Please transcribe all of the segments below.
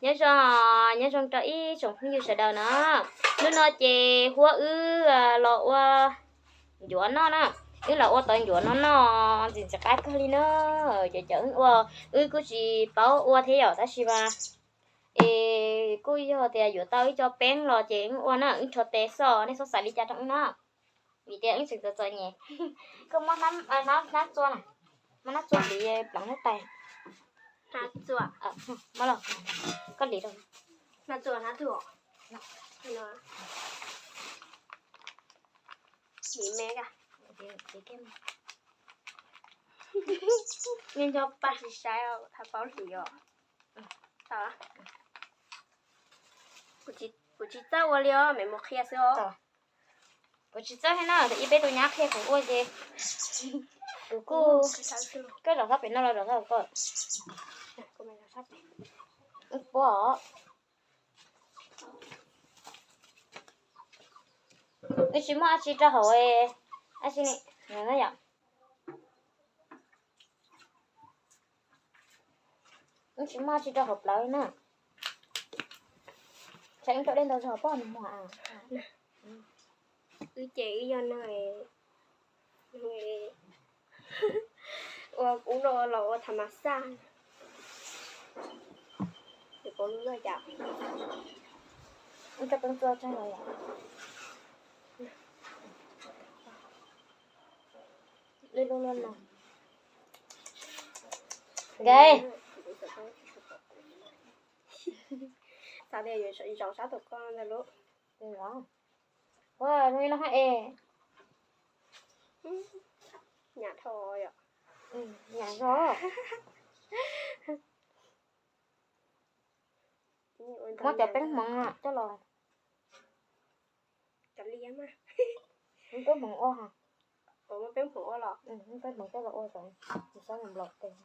Nyob zoo, nyob zoo rau ib tsoom phooj ywg sawv daws na. Hnub no ces Huab wb los ua ncuav noj na. Wb los ua tau ncuav no noj ntxim ntxim qab kawg li na. Ces cov wb ua, wb kuj tsis paub ua thiab yom, tab sis mas es kuj yog tias yuav tau ib co peeb los ces wb ua na, wb rho tes xwb, nej txhob xav li cas rau wb na. Vim tias wb tseem txom txom nyem. Koj muab hnab txua na, muab hnab txua hliv pleev lub tais. Koj hliv rau. Nej nco paj tsis saib, thav paub hliv os. Kuv tsis txawj ua li os, me mus qhia xwb os. Kuv tsis txawj thiab na, ib peb tus nyab qhia kuv ua ces kuv kuj, koj zaum sab pem no los zaum sab ko. Wb puab os. Wb tsis muaj dab tsi rau hauv, dab tsi ne, yom. Wb tsis muaj dab tsi rau hauv plawv na. Tsam wb rau dej ntau zog poj nws muag. Wb ces wb yog neeg ua ub no los ua thav mas xaj. Ces pom lub loj yam. Wb rau peeb txua tsag los yom. Lub lub loj no. Nkawd. Xav tias yuav zaum sab tom koj ntag lauj. Ua zoo li no hab es. Nyam dhau yom. Nyam zog. Muab cov peeb hmoov coj los. Muab peeb hmoov ua, muab peeb hmoov coj los ua, saib nplaum tes.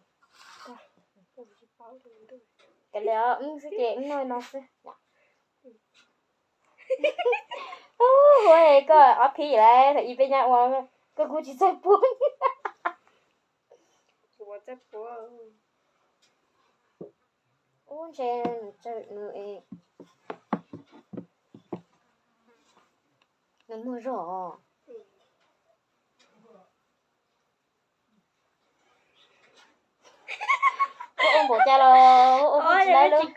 Kav liam, wb xwb ces wb noj no xwb. Ua koj ob phib lawm, thaum ub peb nyab ua, koj kuj tsis txawj puab. Ub, ntshe nws, nws muag zog. Ua npaum cas los ua pheej tsis laib lub,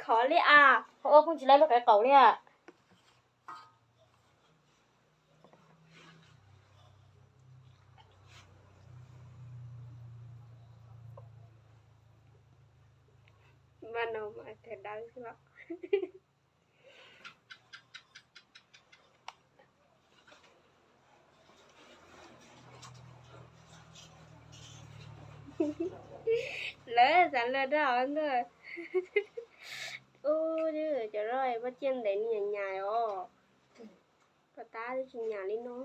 ua pheej tsis laib lub qe qaum li a. Lawv xav lawv dab hov ntag. Ub, cov no paj ciaj ntev nws nyam nyam os. Paj tab twb tsis nyam li no.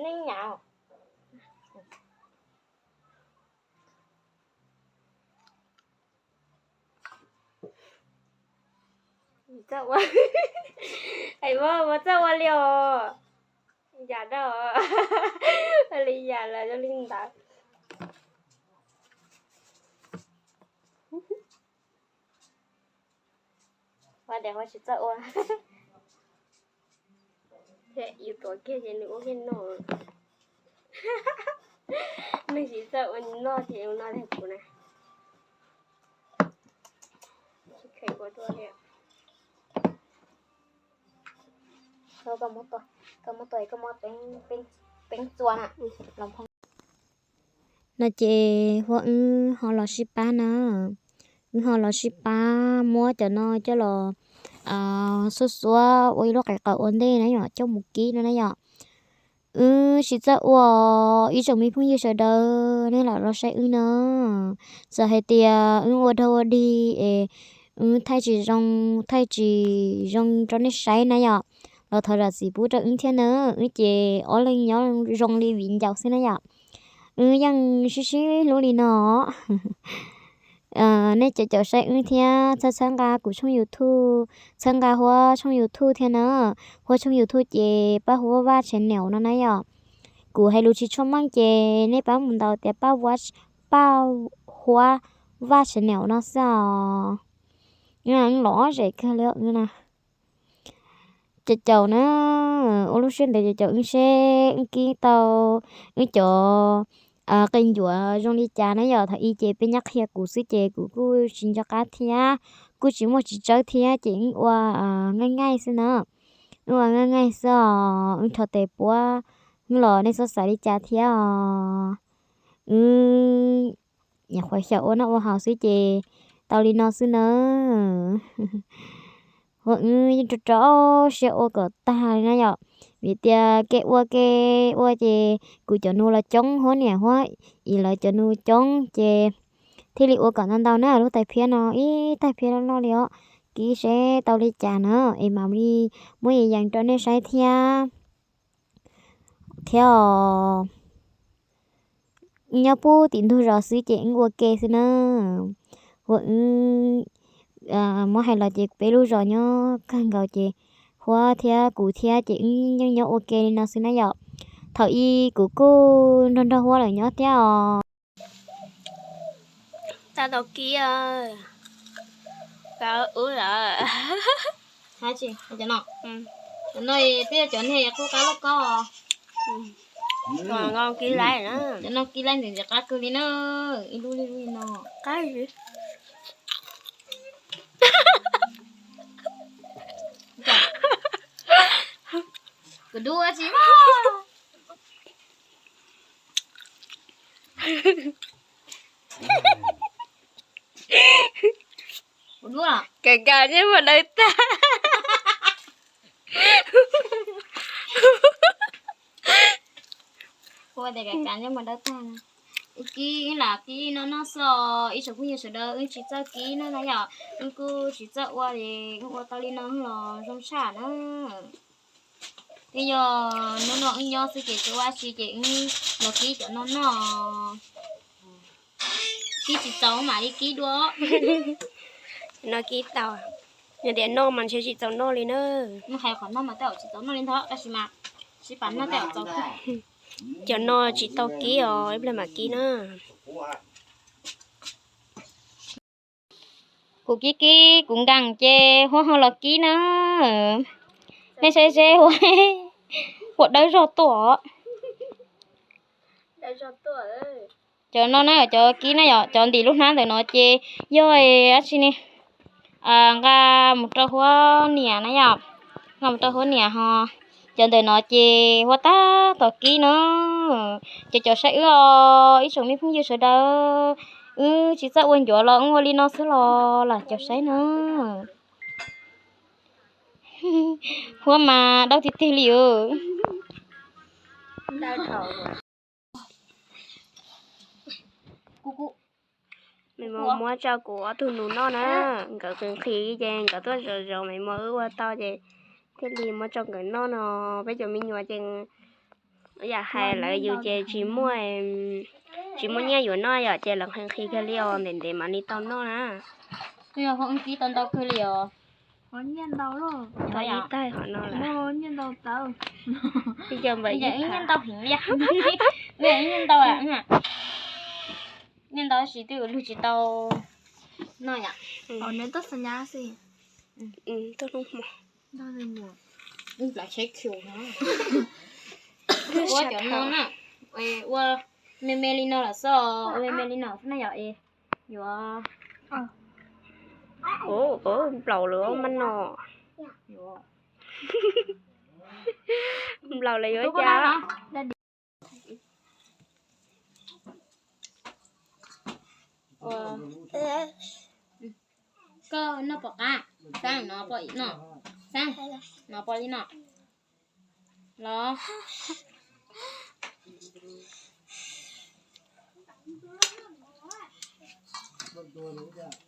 Neej nyam. Txawj ua, es muab txawj ua li os. Yam dab, li yam lawm zoo li ntawd. Ua tias Huab tsis txawj ua. Yus tuav kiag ces nws ua kiag noj. Nws tsis txawj ua noj ces ua noj tiag kuv na. Tsis kheev ua dua li. Koj muab tua, koj muab tua, koj muab peeb txua na. No ces Huab wb ho los sib pab na. Wb ho los sib pab muab cov no coj los xuab xuab ua ib lub qe qaum ua ntej na yom, coj mus kib no na yom. Wb tsis txawj ua, ib tsoom me phooj ywg sawv daws nej lam los saib wb na. Txawm hais tias wb ua dog ua dig es wb thaij tsis zoo, thaij tsis zoo rau nej saib na yom, los thov zam txim pub rau wb thiab na. Wb ces ob leeg nyob zoo li viv ncaus xwb na yom. Wb yeej sib sib hlub li no. Nej caum caum saib wb thiab txhawb txhawb nqa kuv tshooj YouTube, txhawb nqa Huab tshooj YouTube thiab na. Huab tshooj YouTube ces Paj Huab Vaj Channel no na yom. Kuv hais lus tsis tshua meej ces nej pab mus ntaus tias Paj Huab, Paj Huab Vaj Channel no xwb os. Wb los ob zem kawg li os wb na. Caum caum na, ua lub siab ntev caum caum wb seb wb kib tau wb cov qe ncuav zoo li cas na yom. Thaum ub ces peb nyob qhia kuv xwb ces kuv kuj tsis nco qab thiab, kuj tsis muaj tsis tsawb thiab ces wb ua nqaij nqaij xwb na. Wb ua nqaij nqaij xwb os, wb rho tes puab, wb los nej txhob xav li cas thiab os. Wb nyuam qhuav xyaum ua noj ua haus xwb ces tau li no xwb na. Huab wb yeej rau rau siab ua kom tag li na yom, vim tias kev ua kev ua ces kuv cov nus los coob, huab niam huab txiv lawv cov nus coob ces thiaj li ua kom ntau ntau na. Lub tais phiab no ib tais phiab loj loj li os, kib seb tau li cas na es mam li muab yees yees rau nej saib thiab. Thiab os, wb nyob puag tim ntug zos xwb ces wb ua ke xwb na. Huab wb muab hais los ces peb lub zos nyob kawg nkaus ces huab thiab kuv thiab ces wb yeej nyob ua ke li no xwb na yom. Thaum ub kuv kuj nrog nrog huab lawm nyob thiab os. Tau tau kib, ub lawm. Cov no, cov no twb yog cov niag qub qab loj koj. Cov no kib laib ntxim ntxim qab kawg li na, ib lub li lub li no. Kuv dub tsis Kav kav nyob mus dawb tag. Ua tias kav kav nyob mus dawb tag. Wb kib lam kib noj noj xwb os ib tsoom phooj ywg sawv daws, wb tsis txawj kib na yom, wb kuj tsis txawj ua es wb ua tau li no los zoo tshaj na. Twb yog hnub no wb nyob xwb ces tsis ua dab tsi ces wb los kib cov no noj. Kib tsis txaus mam li kib dua. No kib tau, yog tias noj mas ntshe tsis txaus noj li na. Nws hais qhov no mas tej zaum tsis txaus noj li ntawd tab sis mas sib pab noj tej zaum txaus. Cov no tsis tau kib os, ib pliag mam kib na. Kuv kib kib kuv nkees ces huab ho los kib na. Nej saib seb, huab dawb zog tuaj. Cov no na, cov kib na yom, cov ntim lub hnab ntawm no ces yog dab tsi ne, nqa mus rau huab niam na yom, nqa mus rau huab niam ho. Cov ntawm no ces huab tab tom kib na. Ces caum saib wb os ib tsoom me phooj ywg sawv daws, wb tsis txawj ua ncuav los wb ua li no xwb los lam caum saib na. Huab mas dawb tiag tiag li os. Maiv Muas muab tso kuv ob tug nus noj na, nkawd qis nqhis ces nkawd tuaj zov zov Maiv Muas wb ua tau ces thiaj li muab tso nkawd noj no. Peb cov me nyuam ces yam hais lawv yus ces tsis muaj, tsis muaj nyiaj yuav noj yom, ces lawv qis nqhis kawg li os, ntev ntev mam li tau noj na. Twb yog huab wb kib tau ntau kawg li os. Nyiaj ntau, ib tais qhov no lawm. Nyiaj ntau tawv. Ib co npaum ib tais. Nyiaj ntau heev li. Nyiaj ntau, nyiaj ntau tab sis twb ua luag tsis tau noj yom. Tuaj hnub hmo. Ua cov no na, ua me me li no los xwb, ua me me li no xwb na yom. Yuav, nplaum lawm maj no. Nplaum lawm yuav cas. Koj noj pom qab, Xab, no pom, no, Xab, no pom li no. Los.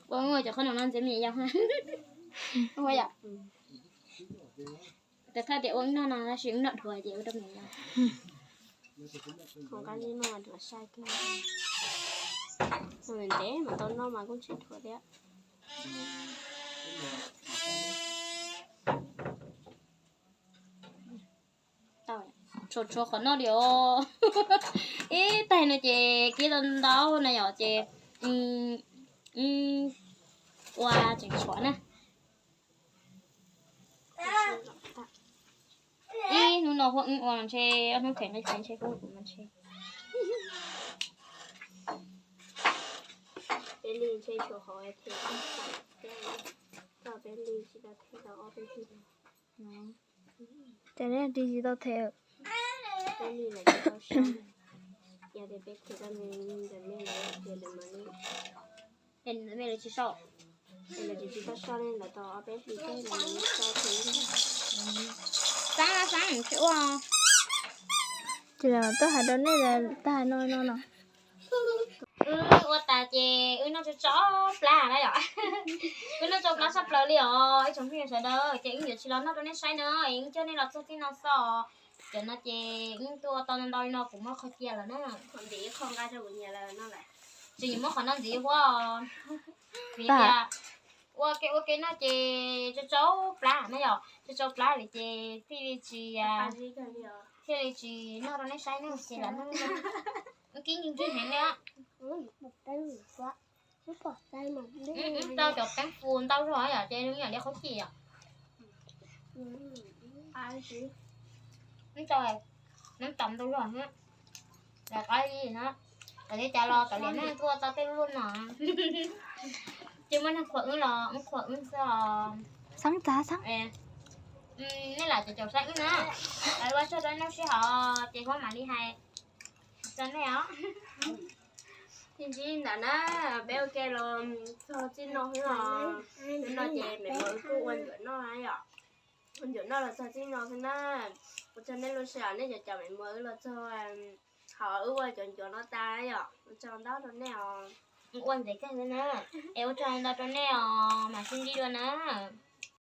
Ua cov qhob noom no ntxiv me nyuam yaus. Ua yom. Tes thaj tias ua wb noj no tab sis wb noj dhuav ces ua rau me nyuam yaus. Nqa li no dhuav sai kawg. Ntev mas tau noj mas kuj tsis dhuav thiab. Tshuav tshuav qhov no li os. Ib tais no ces kib tau ntau no yom ces ua tseem tshuav na. Ua wb ua ntshe ob hnub them nqi tes ntshe kuv ua ntshe. Peb li ntshe tshuav qhov them, tau peb li tsis tau them tau ob peb hlis. Ces neb tsis tau them. Peb li lawm tsis tau sab. Yog tias peb them tau ntawm nej lawm ces lawv mam li, es ntawm nej lawv tsis sau, es lawv tsis tau sau li lawm tau ob peb hlis tej lawv mam li sau them. Xab xab tsis ua. Ces twb hais rau nej, twb hais no no no. Wb ua tas ces wb noj tsau tsau plab na yom. Wb noj tsau plab tshaj plaws li os ib tsoom phooj ywg sawv daws, ces wb yuav tsis los noj rau nej saib na, wb coj nej los txog txij no xwb. Cov no ces wb tuaj ua tau ntau ntau li no kuv muab qhov cia lawm na. Qhov ntim qhov nqa rau kuv nyiam lawm no lawm. Tsis muab qhov no ntxiv huab. Vim tias ua ke ua ke no ces tsau tsau plab na yom, tsau tsau plab vim ces thiaj li tsis, thiaj li tsis noj rau nej saib na ces lam noj. Wb kib nkig nkig heev li. Wb tau cov teeb fus ntau zog yom ces zoo yam li qhov cim yom. Wb tau nab tom ntau zog, lawv qab li na. Kom li cas los kav liam nej tuaj tau tej lub no. Ces muaj neeg qhuas wb los wb qhuas wb xwb os. Xab txav xab. Nej lam caum caum saib wb na. Ua tsaug rau nej lub sij hawm ces huab mam li hais rau nej os. Txij ntsib ntawm na, peb ua ke los txog txij no xwb os. Hnub no ces me muam wb kuj ua ncuav noj yom. Ua ncuav noj los txog txij no xwb na. Ua tsaug nej lub sij hawm nej cov caum me muam wb los txog, hauv wb ua cov ncuav no tas yom. Ua tsaug ntau rau nej os. Ua ntxiv kawg na, es ua tsaug ntau rau nej os, mam sib ntsib dua na.